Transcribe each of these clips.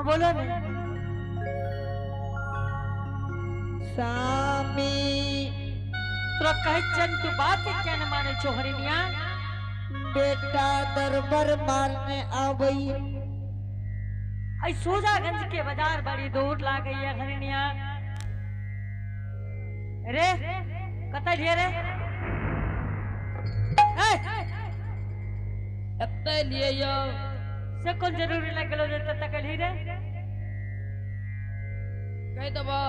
हाँ बोलो ने। स्वामी तोरा कहै छियन तू बात किया ने मानै छो हरिणिया? बेटा दरबर मारने आबई। ऐ सूजागंज के बाजार बड़ी दूर लागैया हरिणिया। रे कतऽ लिए रे? ए एते लिए यौ। से कोन जरूरी लागि गेलो जे एतऽ तक एलही रे? कहि देबौ।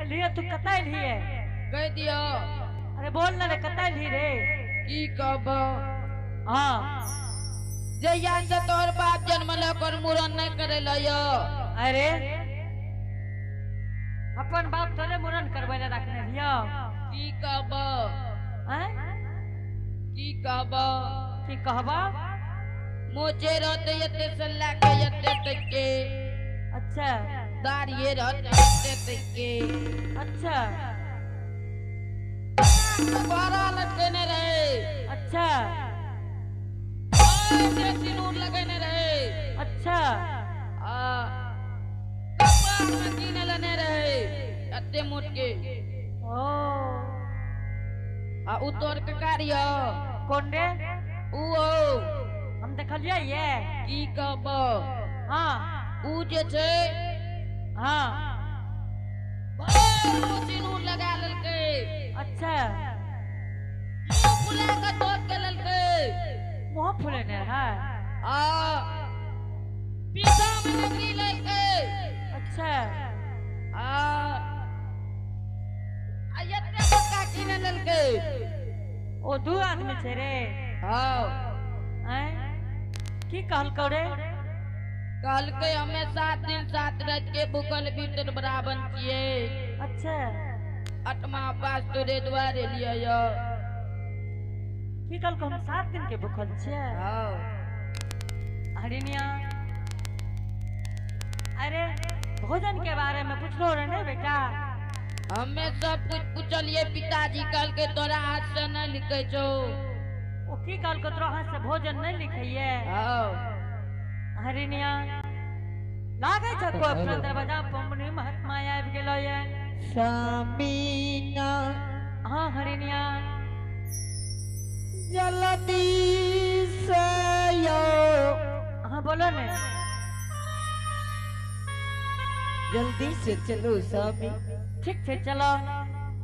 एलही तू कतऽ एलही? कहि दियौ। अरे बोल ना रे, कतऽ एलही रे? की कहबौ। हाँ। जहिया से तोहर बाप जन्मल ओकर मूड़न नहि करेलौ यौ। अरे अपन बाप थोड़े मुड़न करबै लए रखने रहियौ। की कहबौ। आँय? की कहबौ। की कहबौ? मोचे रहतै एते से लए के एते तक के। अच्छा। दाढ़िए रहतै एते तक के। अच्छा। बड़ा लटकेने रहे। अच्छा। ओइ सिनूर लगेने रहे। अच्छा। आ कपार में कीन लेने रहे एते मोट के। ओ आ उ तोहर कका रहियौ। कोन रे? उ हौ। हम देखलियै ये। की कहबौ। हाँ। उ जे छै। हाँ। भरि मुँह सिनूर लगा लेलकै। अच्छा। मुँह फुला के धोप के लेलकै। मुँह फुलेने रहै? आ पीछा में लकड़ी लेलकै। अच्छा। आ आ एते मोटका कीन लेलकै। ओ दू आदमी छै रे? हँ। आँय? की कहलकौ रे? कहलकै हमे 7 दिन 7 राति के भूखल भीतर ब्राह्मण छियै। अच्छा। आठमा उपास तोरे दुआरे एलियै यौ। की कहलकौ हम 7 दिन के भूखल छियै? हँ। हरिणिया, अरे भोजन के बारे में पुछलो रहे ने बेटा? हमे सब कुछ पुछलियै, पिताजी कहलकै तोरा हाथ से नहि लिखै छौ। ओ की कहलकौ तोरा हाथ से भोजन नहि लिखैये? हँ। हरिणिया, लागै छौ कोइ अपना दरवाजा पर मुनि महात्मा आबि गेलो ये। स्वामी ना। हाँ हरिणिया। जल्दी से यो। हाँ बोलो ने। जल्दी से चलो स्वामी। ठीक छै चलो।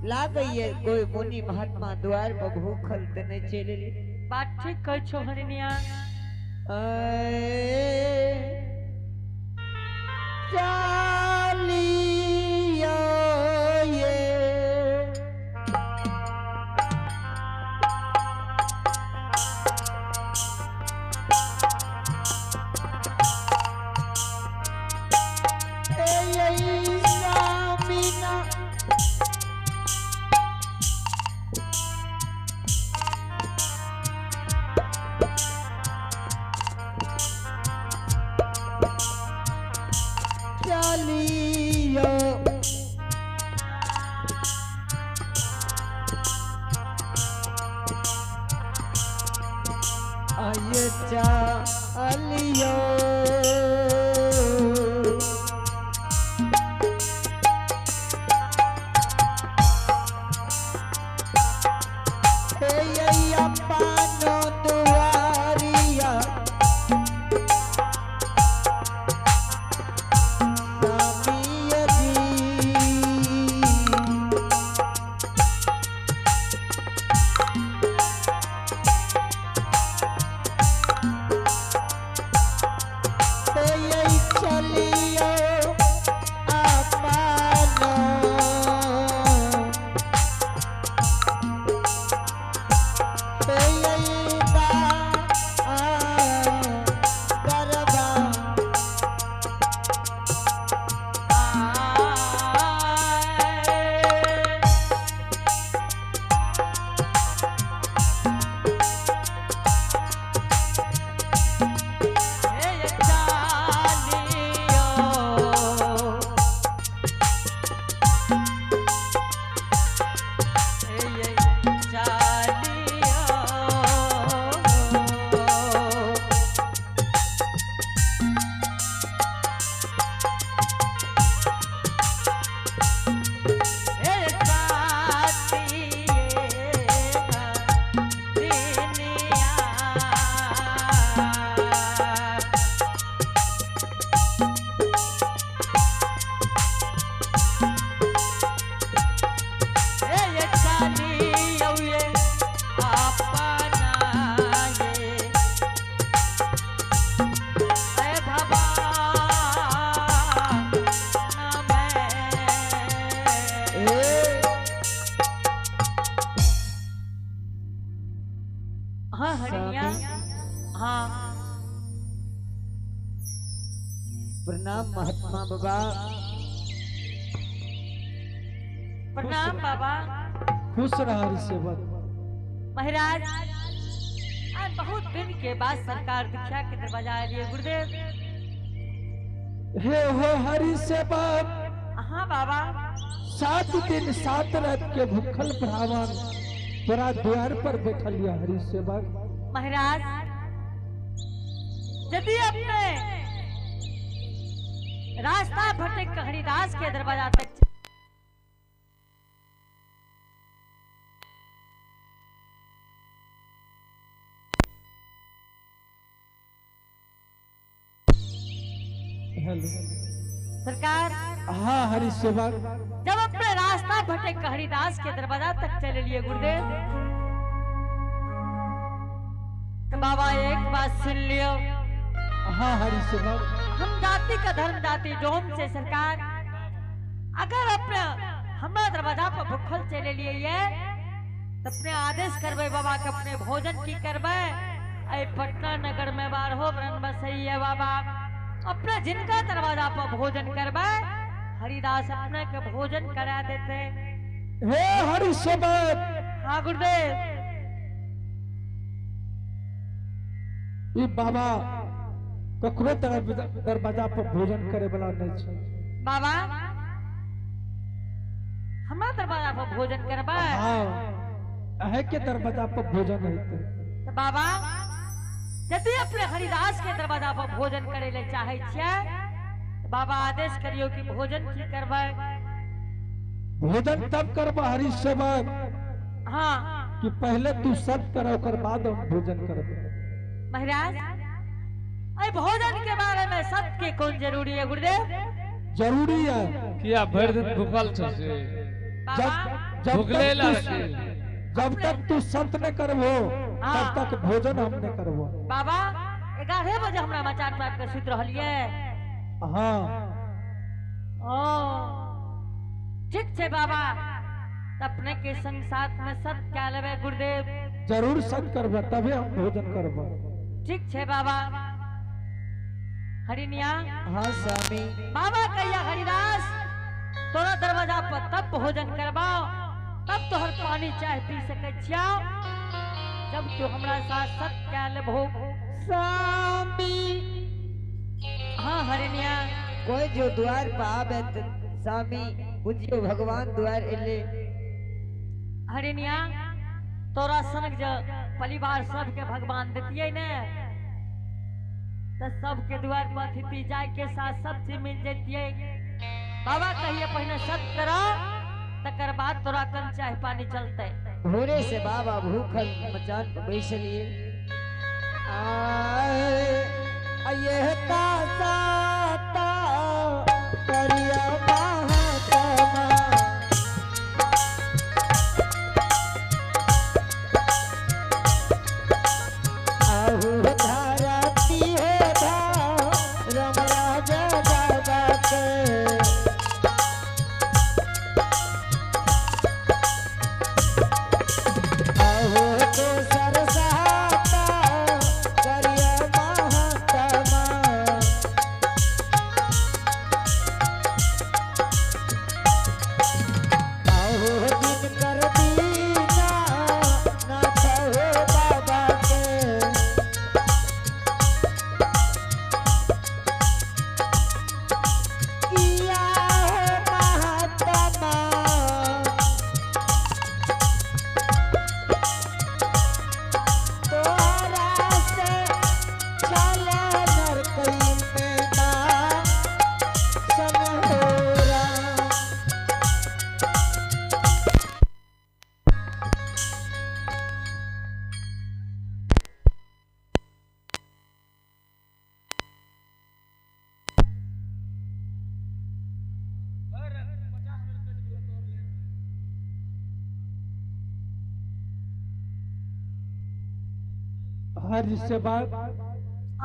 लागैये कोई मुनि महात्मा द्वार पर भूखल त नहि चलि एलै। बात ठीक कहै छौ हरिणिया। चालियो ये। ए स्वामी ना। प्रणाम महात्मा बाबा। प्रणाम बाबा। खुश रह हरि सेवक। महाराज आज बहुत दिन के बाद सरकार दीक्षा के दरवाजा आलिए गुरुदेव। हे हो हरि सेवक। हाँ बाबा। 7 दिन 7 रात के भूखल ब्राह्मण तोरा द्वार पर बैठल या हरि सेवक। महाराज यदि अपने रास्ता भटक हरिदास के दरवाजा तक हेलो सरकार। हाँ हरि सेवक। जब अपने रास्ता भटक हरिदास के दरवाजा तक चले लिए गुरुदेव तो बाबा एक बात सुन लियो। हाँ हरि सेवक। हम जाति का धर्म जाति डोम से सरकार अगर अपने हमारा दरवाजा पर भूखल चले लिए ये तो अपने आदेश करबे बाबा के अपने भोजन की करबे। अरे पटना नगर में 12 वरण बसई है बाबा अपने जिनका दरवाजा पर भोजन करबे हरिदास अपने के भोजन करा देते। हे हरि सेवक। हाँ गुरुदेव। ई बाबा ककरो दरवाजा पर भोजन करे वाला नहीं छै। बाबा हमारा दरवाजा पर भोजन करबे। हाँ अहे के दरवाजा पर भोजन होते। तो बाबा यदि अपने हरिदास के दरवाजा पर भोजन करे ले चाहे छियै तो बाबा आदेश करियो कि भोजन की करबै। भोजन तब करबा हरि सेवक। हाँ कि पहले तू सब कर ओकर बाद हम भोजन करबे। महाराज अरे भोजन के बारे में सबके कौन जरूरी है गुरुदेव? जरूरी है किया भर दिन भूखल छो से। जब तक तू संत न करबो तब तक भोजन हम न करबो। बाबा 11 बजे हमरा मचान पर के सुत रहलिए। हाँ ओ ठीक छे बाबा अपने के संग साथ में सब क्या लेबे गुरुदेव? जरूर सत करबे तबे हम भोजन करबो। ठीक छे बाबा। हरिनिया। हाँ स्वामी। बाबा कहिया हरिदास तोरा दरवाजा पर तब भोजन करबाओ तब तोहर पानी चाय पी सकै छियौ जब तू हमरा साथ सत क्या लेबहो। स्वामी। हाँ हरिनिया। कोई जो द्वार पर आवे तो स्वामी बुझियो भगवान द्वार एले। हरिनिया तोरा सनक जो परिवार सबके भगवान देतिये ने तो सबके द्वार पर अतिथि जाय के साथ सब चीज मिल जतिये। बाबा कहिए पहले सत करो तकर बाद तोरा कन चाय पानी चलते। भोरे से बाबा भूखल मचान पर बैसलिए। आए ये ताता करिया महात्मा आहु धारती हो धाम राजा बाबा के। आहु तो सरसाता करिया महात्मा आहु दिन कर दीना नाथ हो बाबा के। किया हो महात्मा तोरा से चल नरकई में सन होरा। हरि सेवक।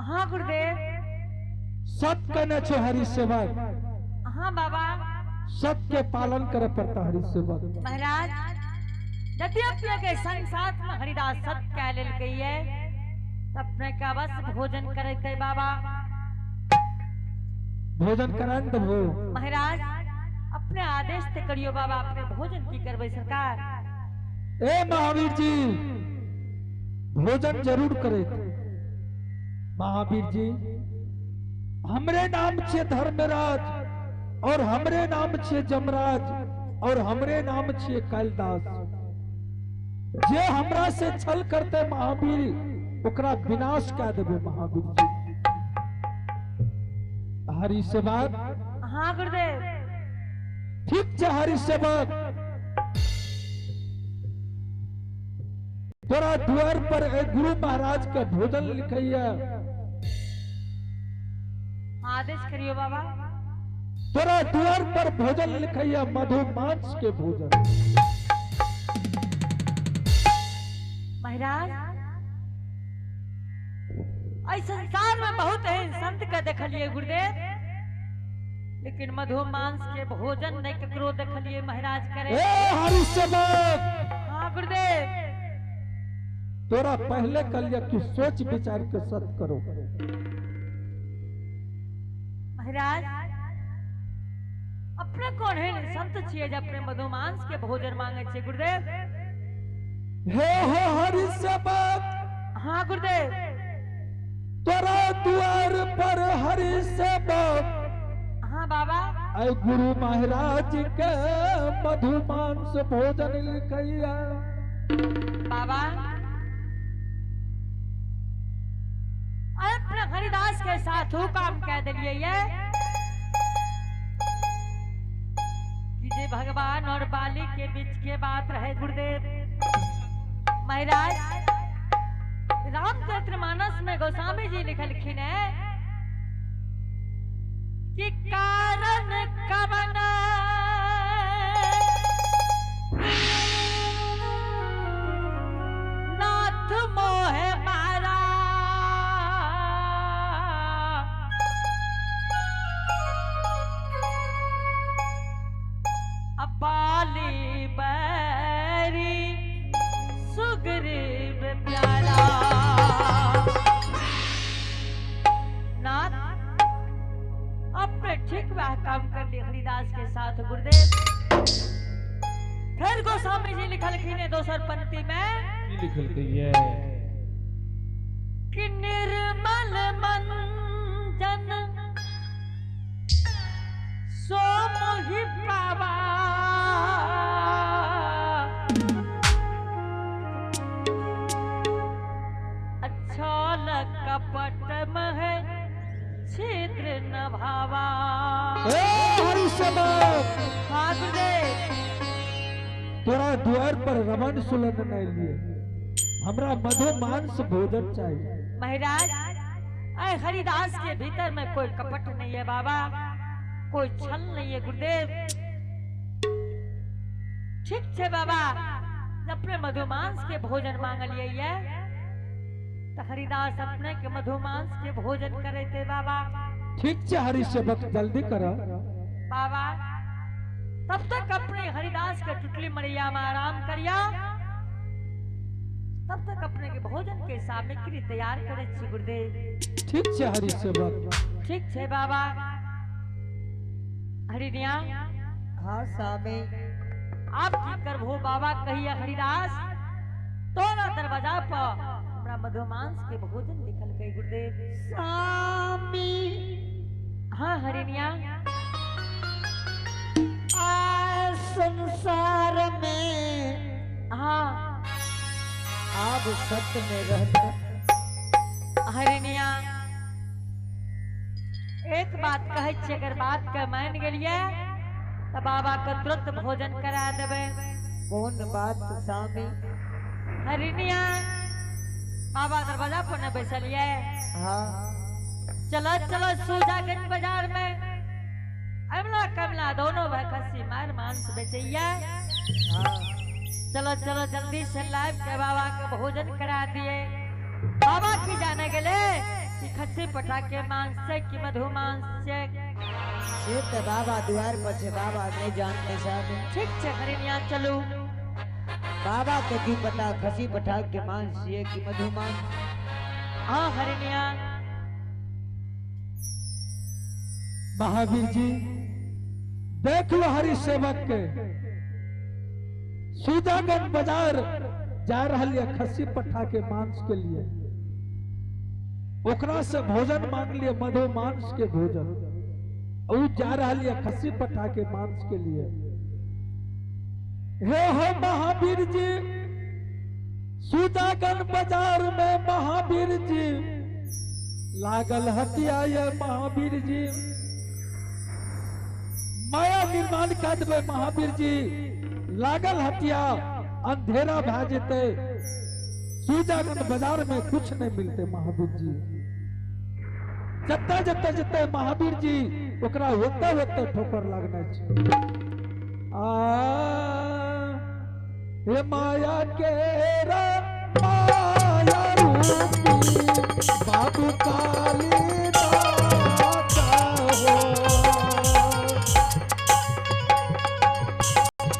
हाँ गुरुदेव। सत कहने छो हरि सेवक। हाँ बाबा। सत के पालन करे पड़ता हरि सेवक। महाराज यदि अपने के संग साथ में हरिदास सत कह लेलकै ये अपने का बस भोजन करते बाबा। भोजन करा ने देबहो। महाराज अपने आदेश ते करियो बाबा, अपने भोजन की करबै सरकार। ए महावीर जी, भोजन जरूर करे। महावीर जी, हमरे नाम छे धर्मराज, और हमरे नाम छे जमराज, और हमरे नाम छे कालिदास। जे हमरा से छल करते महावीर, ओकरा विनाश कह देबे महावीर जी। हरि सेवक। हाँ गुरुदेव। ठीक छे हरि सेवक, तोरा द्वार पर एक गुरु महाराज के भोजन लिखैया। आदेश करियो बाबा। तोरा द्वार पर भोजन लिखैया मधु मांस के भोजन। महाराज ऐ संसार में बहुत एहन संत के देखलिए गुरुदेव, लेकिन मधु मांस के भोजन नहीं ककरो देखलिए महाराज करे। ए हरि सेवक। हाँ गुरुदेव। तोरा पहले कलिया कि सोच विचार के सत करो। महाराज अपने कौन है संत छिए जे अपने मधुमांस के भोजन मांगे छिए गुरुदेव? हे हो हरि सेवक। हाँ गुरुदेव। तोरा द्वार पर हरि सेवक। हाँ बाबा। ऐ गुरु महाराज के मधुमांस भोजन लिखैया। बाबा अपने हरिदास के साथ हूँ काम कह दिलिए ये कि जे भगवान और बाली के बीच के बात रहे गुरुदेव। महाराज रामचरितमानस मानस में गोस्वामी जी लिखलखिन है कि कारण कवन नाथ मोहे मारा, बाली बैरी सुग्रीव प्यारा। नाथ अपने ठीक वह काम कर लिए हरिदास के साथ गुरुदेव। फिर गोस्वामी जी लिखलखिन है दोसर पंक्ति में की लिखलकै ये कि निर्मल मंजन सो मोहि पावा, अच्छल कपट मह छिद्र न भावा। ए हरि सेवक। हाँ गुरुदेव। तोरा द्वार पर रमन सुलन नहीं लिए, हमरा मधु मांस भोजन चाहिए। महाराज ऐ हरिदास के भीतर में कोई कपट नहीं है बाबा, कोई छल नहीं है गुरुदेव। ठीक छे बाबा, अपने मधुमांस के भोजन मांग लिए ये तो हरिदास अपने के मधुमांस के भोजन करे थे बाबा। ठीक छे हरि सेवक, जल्दी करो बाबा। तब तक अपने हरिदास के टुटली मरिया में आराम करिया, तब तक अपने के भोजन के सामग्री तैयार करे छी गुरुदेव। ठीक छे हरि सेवक। ठीक छे बाबा। हरिनिया। हाँ स्वामी। आप की करभो बाबा कहिया हरिदास तोरा दरवाजा पर हमरा मधुमांस के भोजन लिखल गई गुरुदेव। स्वामी। हाँ हरिनिया। आ संसार में हाँ आप सत्य में रहता। हरिनिया एक बात कहै छी, अगर बात के मान गेलिए तो बाबा के तुरंत भोजन करा देबै। कौन बात स्वामी? हरिनिया बाबा दरवाजा पर न बैसलिए। हाँ। चलो चलो सूजागंज बाजार में अमला कमला दोनों भाई खस्सी मार मांस बेचैया। हाँ। चलो चलो जल्दी से लाइव के बाबा के भोजन करा दिए। बाबा की जाने गेले कि खस्सी पठा के मांस से कि मधु मांस से। से तो बाबा द्वार पर छे, बाबा नहीं जानते साहब। ठीक छे हरिनिया चलू। बाबा के की पता खसी पठा के मांस छिए कि मधु मांस। हाँ हरिनिया। महावीर जी देख लो हरि सेवक के सुजागंज बाजार जा रहा है खस्सी पट्ठा के मांस के लिए। ओकरा से भोजन मांग लिए मधु मांस के भोजन, उ जा रहा है खस्सी पट्ठा के मांस के लिए। हे हो महावीर जी सुजागंज बाजार में महावीर जी लागल हटिया ये महावीर जी माया निर्माण कर देवे महावीर जी लागल हटिया अंधेरा भा जेते सुजागंज बाजार में कुछ नहीं मिलते महावीर जी। जत्ता जत्ता जत्ता महावीर जी ओकरा होते होते ठोकर लगना छे। आ हे माया के रा माया रूपी बाबू काली दाता हो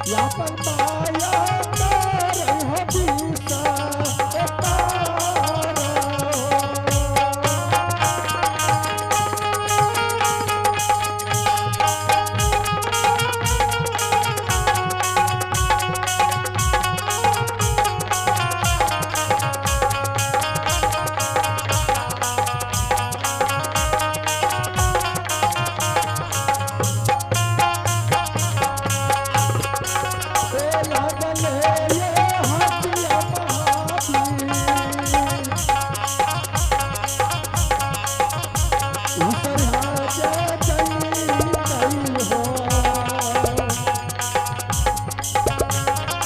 या पर माया तार हो बीसा तार हो। ए लागल ये हटिया महावीर उतर हाजे गई गई हो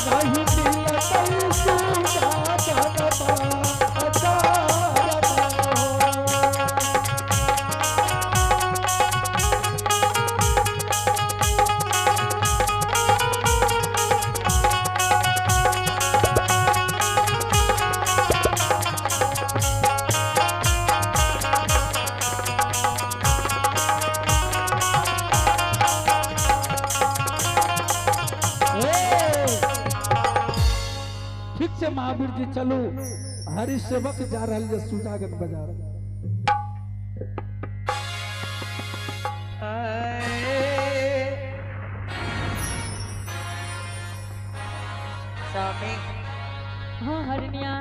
नहीं मिलत सुजागन बाजार हो। ठीक से महावीर जी चलो हरि सेवक जा रहा है सुजागन बाजार। स्वामी हाँ हरिणिया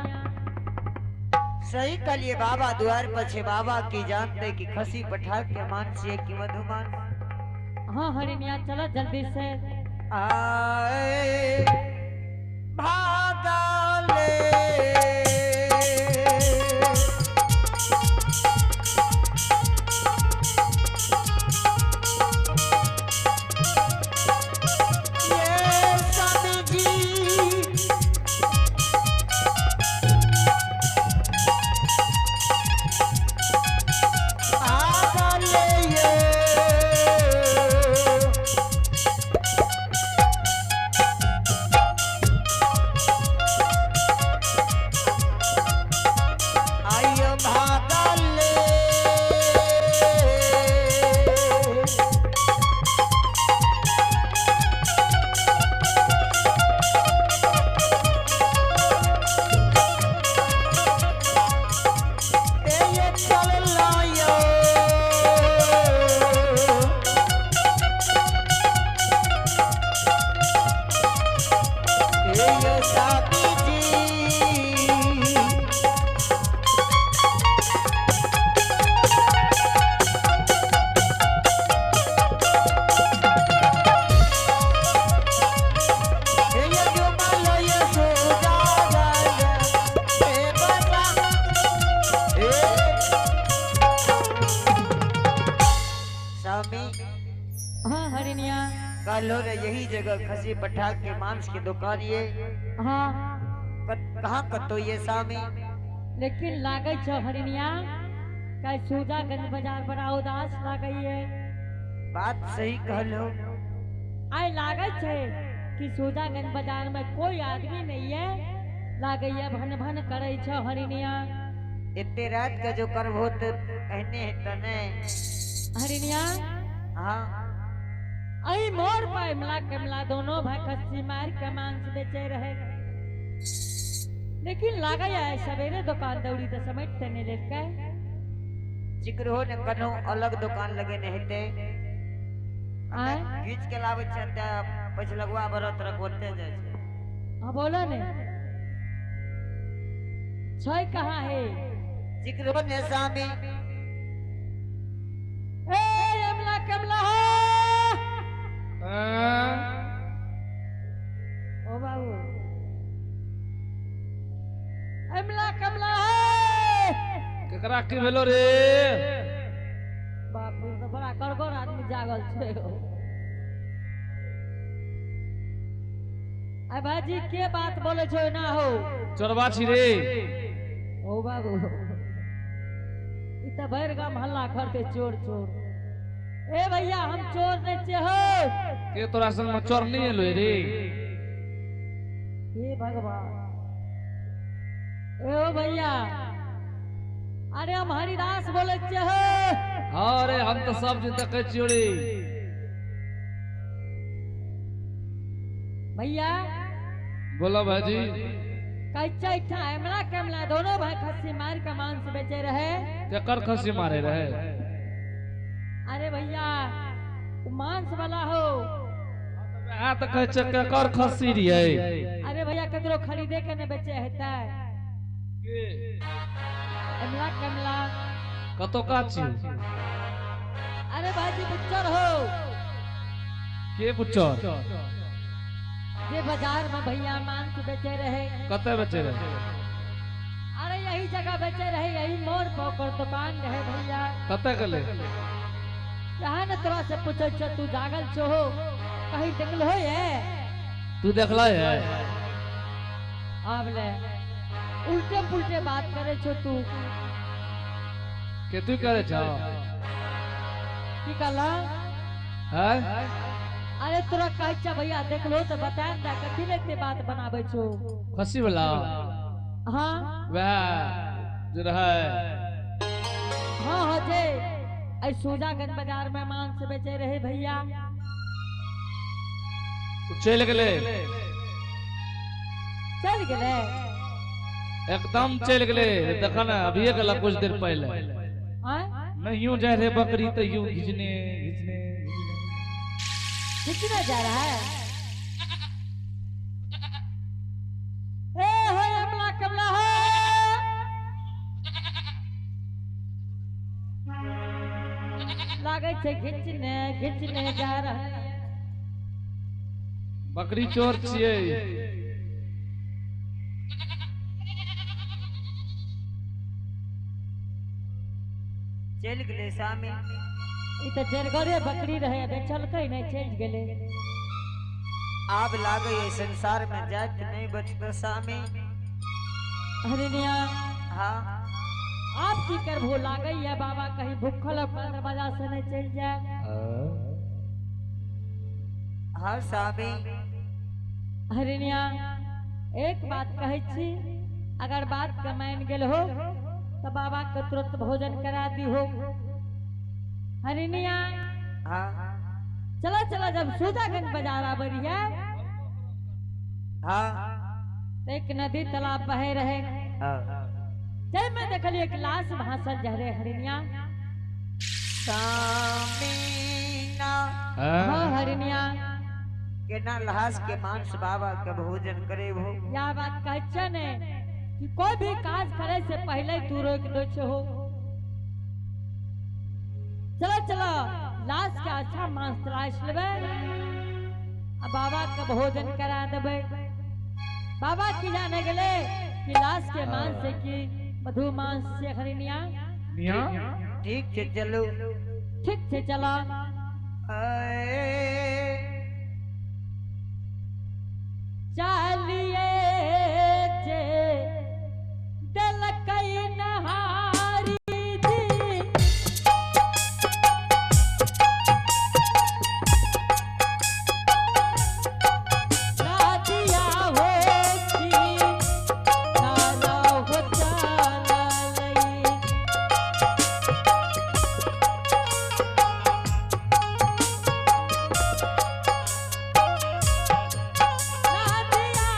सही कलिए बाबा द्वार पर छे बाबा की जानते कि खसी पठार के मानसी है कि मधुमान। हाँ हरिणिया चलो जल्दी से। आए भागले ये स्वामी जी भागले ये आइयो भागले ए ये चल लायो ए ये साथी जी ये जो मालो ये सुजागन ए बाबा ए स्वामी हाँ हरिणिया कल हो रे यही जगह खसी पठा के मांस की दुकान ये हाँ कहाँ कतो ये स्वामी लेकिन लागै छो हरिणिया काहे सुजागंज बाजार बड़ा उदास लागै है। बात सही कहलो। आइ लागै छे कि सुजागंज बाजार में कोई आदमी नहीं है लागै है भन भन करै छो हरिणिया। इतने रात का जो करबो तो कहने है तने हरिणिया हाँ अई मोर पर इमला कमला दोनों भाई खस्सी मार के मांस बेचे रहे लेकिन लागै है सवेरे दुकान दौड़ी तो समेट नहीं लेलकै। जिक्र हो ने कनो अलग दुकान लगे नहीं ते। आय घीच के लाबै छै तऽ पछलगुआ बरत रख ओते जाइ छै। हाँ बोलो ने, छै कहाँ है? जिक्रो ने स्वामी। ए अमला कमला हो। हाँ? ओ बाबू, अमला कमला है। केकरा की भेलो रे? बाप रे, तो बड़ा कड़गड़ आदमी जागल छै हो। अरे भाजी, के बात बोले छो ना हो? चोरबा छी रे। ओ बाबू, ई त भरि गाम हल्ला करते चोर चोर। ए भैया, हम चोर नहीं छे हो। के तोरा संग में चोर नहीं एलो रे? हे भगवान! ए ओ भैया, अरे हम हरिदास बोले छे हो। हाँ रे, हम तो सब चीज देखे छियो रे। भैया। बोलो भाजी। कैचा इठा एमला केमला दोनों भाई खस्सी मार के मांस बेचे रहे। केकर खस्सी मारे रहे? अरे भैया, वो मांस वाला हो। आ तऽ कहै छै केकर खस्सी रहियै? अरे भैया, ककरो खरीदे के नहीं बेचे हेतै। के? एमला केमला। कतौ का छी? अरे भाजी, बुच्चर हो। के बुच्चर? जे बाजार में भैया मांस बेचे रहे। कतऽ बेचे रहे? अरे यही जगह बेचे रहे, यही मोड़ पर ओकर दुकान रहे भैया। कतऽ गेलै? यहाँ न तोरा से पूछे छो, तू जागल छो हो, कहीं देखल हो ये? तू देखला है? आब ले, उल्टे पुल्टे बात करे छो तू। के तू करे छो? की कहला? हैं? अरे तोरा कहै छा भैया, देखलो तो बता दे, कथी ले एते बात बनाबै छो? खस्सी वाला? हाँ। वएह जे रहै? हाँ हाँ, जे ऐ सूजागंज बाजार में मांस बेचे रहे भैया। उ चलि गेलै। चल गेलै? एकदम चलि गेलै। देख ने, अभिये गेला कुछ देर पहिले। आय? नहीं यूं जाय रहे बकरी तऽ यूं घिचने घिचने घिचने। कितना जा रहा है? ए हो अमला कमला हो, लागै छै घिचने घिचने जा रहा है। बकरी चोर छियै। चलि गेलै स्वामी। ई तऽ जरगरे बकरी रहे, बेचलकै नहि, चलि गेलै। आब लागै ये संसार में जाति नहीं बचत स्वामी। हरिणिया। हाँ। आप की करबो? लागै है बाबा कहीं भूखल अपना दरवाजा से नहीं चलि जाए। हाँ स्वामी। हरिणिया, एक बात कहै छी, अगर बात के मान गेल हो तो बाबा के तुरंत भोजन करा दी हो हरिणिया। हाँ। चलो चलो, जब सूजागंज बाजार आबै रहियै तो एक नदी तालाब बहे रहे। जब मैं देखलियै एक लाश भासल जा रहे हरिणिया। स्वामी ना। हाँ हरिणिया। केना लहास के मांस बाबा के भोजन करे हो? यह बात कहै छै ने कि कोई भी काज करे से पहले तू रोक दो छो। चलो चलो, लाश के अच्छा मांस तलाश लेबै आ बाबा के भोजन करा देबै। बाबा की जाने गेले कि लाश के मांस से की मधु मांस से हरिणिया। निया। ठीक छै, चलू। ठीक छै, चलो। ऐ, चलिए जे दलकै नहारी जी। रातिया हो की नारा हो चललई। रातिया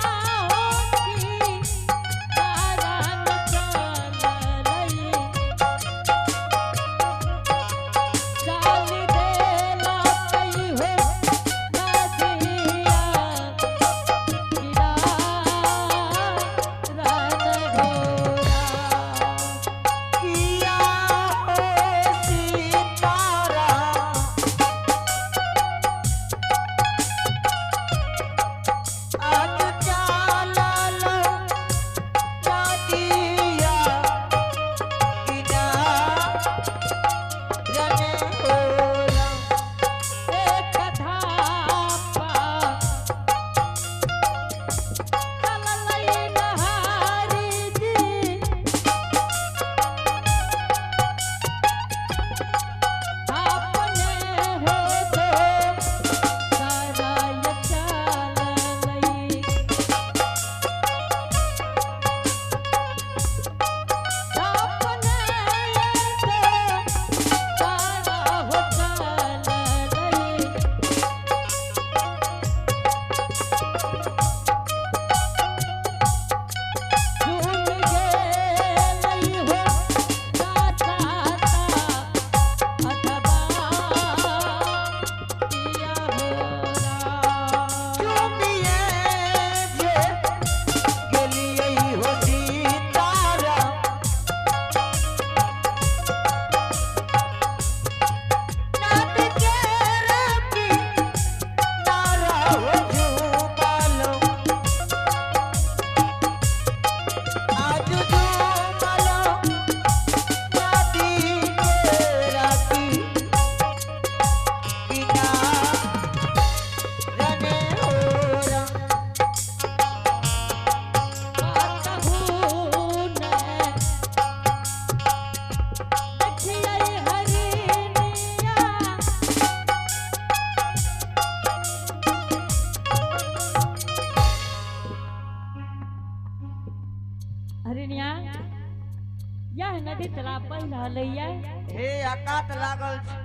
रहलैया? हे आकात लागल छै।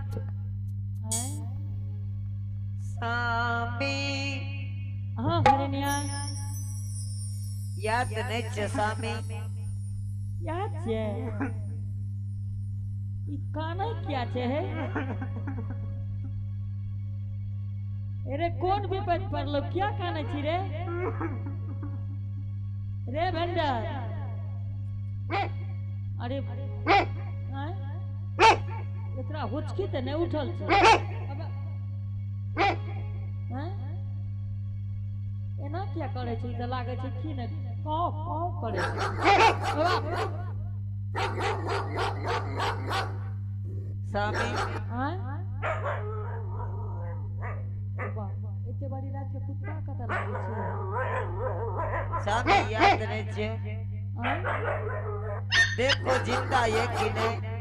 आँय? सामी। हाँ हरिणिया। याद नहीं छै सामी? याद छै। ई कानै किया छै हे? अरे कोन विपद पड़लो, क्या कानै छी रे? रे भंडार, अरे आँय? एकरा हुचकी तऽ नहि उठल छै? आँय? एना किया करै छै? ई तऽ लागै छै की ने काँव काँव करै छै। सामी। आँय? वाह, एते बड़ी रात के कुत्ता कतऽ लागै छै? सामी, याद नहीं छै? आँय? देखो जिंदा ये कि नहीं।